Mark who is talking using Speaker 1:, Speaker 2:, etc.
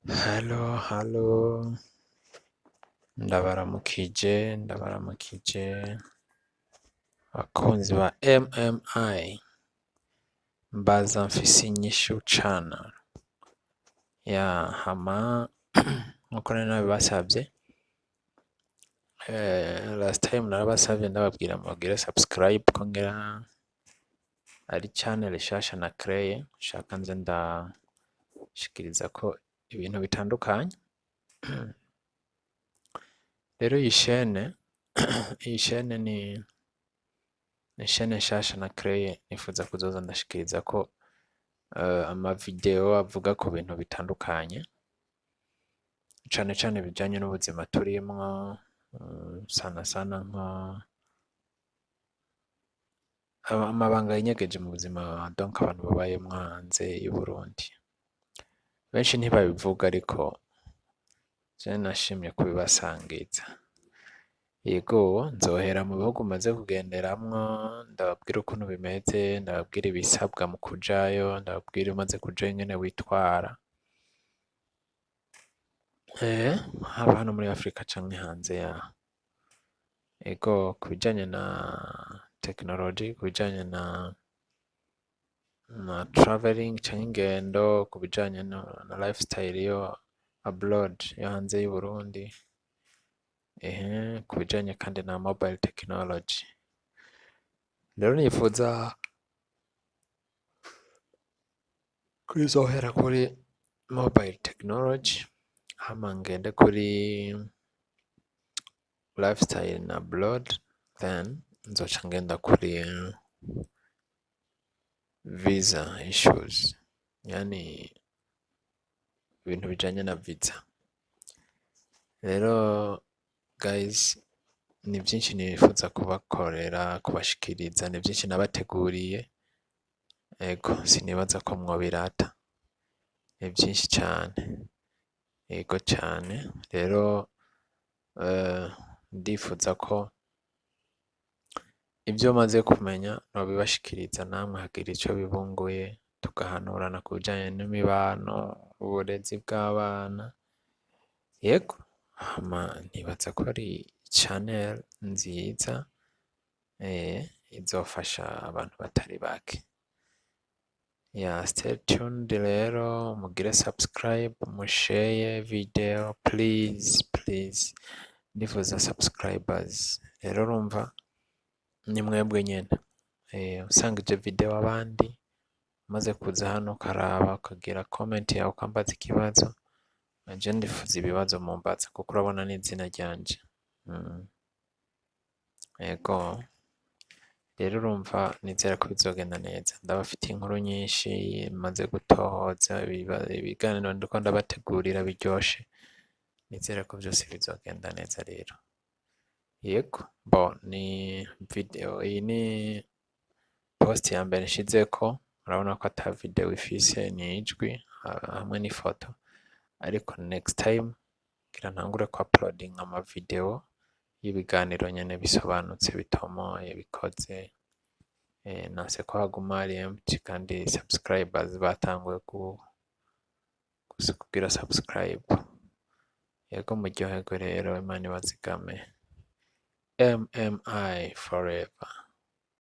Speaker 1: Hello, hello, ndabaramukije, ndabaramukije bakunzi ba MMI Mbaza Mfise Inyishu channel. Ya hama nkuko nari nabibasavye, last time narabasavye, ndababwira mugire subscribe ko ngira ari channel shasha na créé, nshaka nze ndashikirizako ibintu bitandukanye. Rero iyi chaîne ni chaîne nshasha na créé, nifuza kuzoza ndashikirizako ama video avuga ku bintu bitandukanye, cane cane bijanye n'ubuzima turimwo, sana sana nko amabanga yinyegeje mu buzima, donc abantu babayemwo hanze y'Uburundi. Benshi ntibabivuga, ariko je nashimye kubibasangiza. Yego, nzohera mu bihugu maze kugenderamwo, ndababwira ukuntu bimeze, ndababwira ibisabwa mu kujayo, ndababwira umaze kujayo ingene witwara, haba hano muri Afrika canke hanze yaho. Ego, ku bijanye na technology, ku bijanye na traveling canke ingendo, ku bijanye na lifestyle yo abroad, yo hanze y'Uburundi, ku bijanye kandi na mobile technology. Rero nifuza kuzohera kuri mobile technology, hama ngende kuri lifestyle na abroad, then nzoca ngenda kuri visa issues, yani ibintu bijanye na visa. Rero guys, ni vyinshi nifuza kubakorera, kubashikiriza, ni vyinshi nabateguriye. Ego, sinibaza ko mwobirata, ni vyinshi cane, ego cane. Rero ndifuza ko ivyo maze kumenya nobibashikiriza, namwe hagira ico bibunguye, tugahanurana ku bijanye n'imibano, uburezi bw'abana. Yego, hama nibaza ko ari channel nziza, izofasha abantu batari bake. Ya, stay tuned rero, mugire subscribe, mushare video, please, please. Ndifuza subscribers. Rero urumva ni mwebwe nyene, usangije video abandi, umaze kuza hano ukaraba, ukagira comment yawe, ukambaza ikibazo. Je ndifuza ibibazo mumbaza, kuko urabona n'izina ryanje. Ego, rero urumva nizera ko bizogenda neza. Ndabafitiye inkuru nyinshi maze gutohoza, ibiganiro ndiko ndabategurira biryoshe. Nizere ko vyose bizogenda neza rero. Yego, bon, ni video, iyi ni post ya mbere nshizeko. Urabona ko ata video ifise, ni ijwi hamwe n'ifoto, ariko next time ngira ntangure ku uploading ama video y'ibiganiro nyene bisobanutse, bitomoye, bikoze. Nanse ko haguma ari empty kandi subscribers batanguye kugira subscribe. Yego, muryoherwe rero, Imana ibazigame. MMI forever.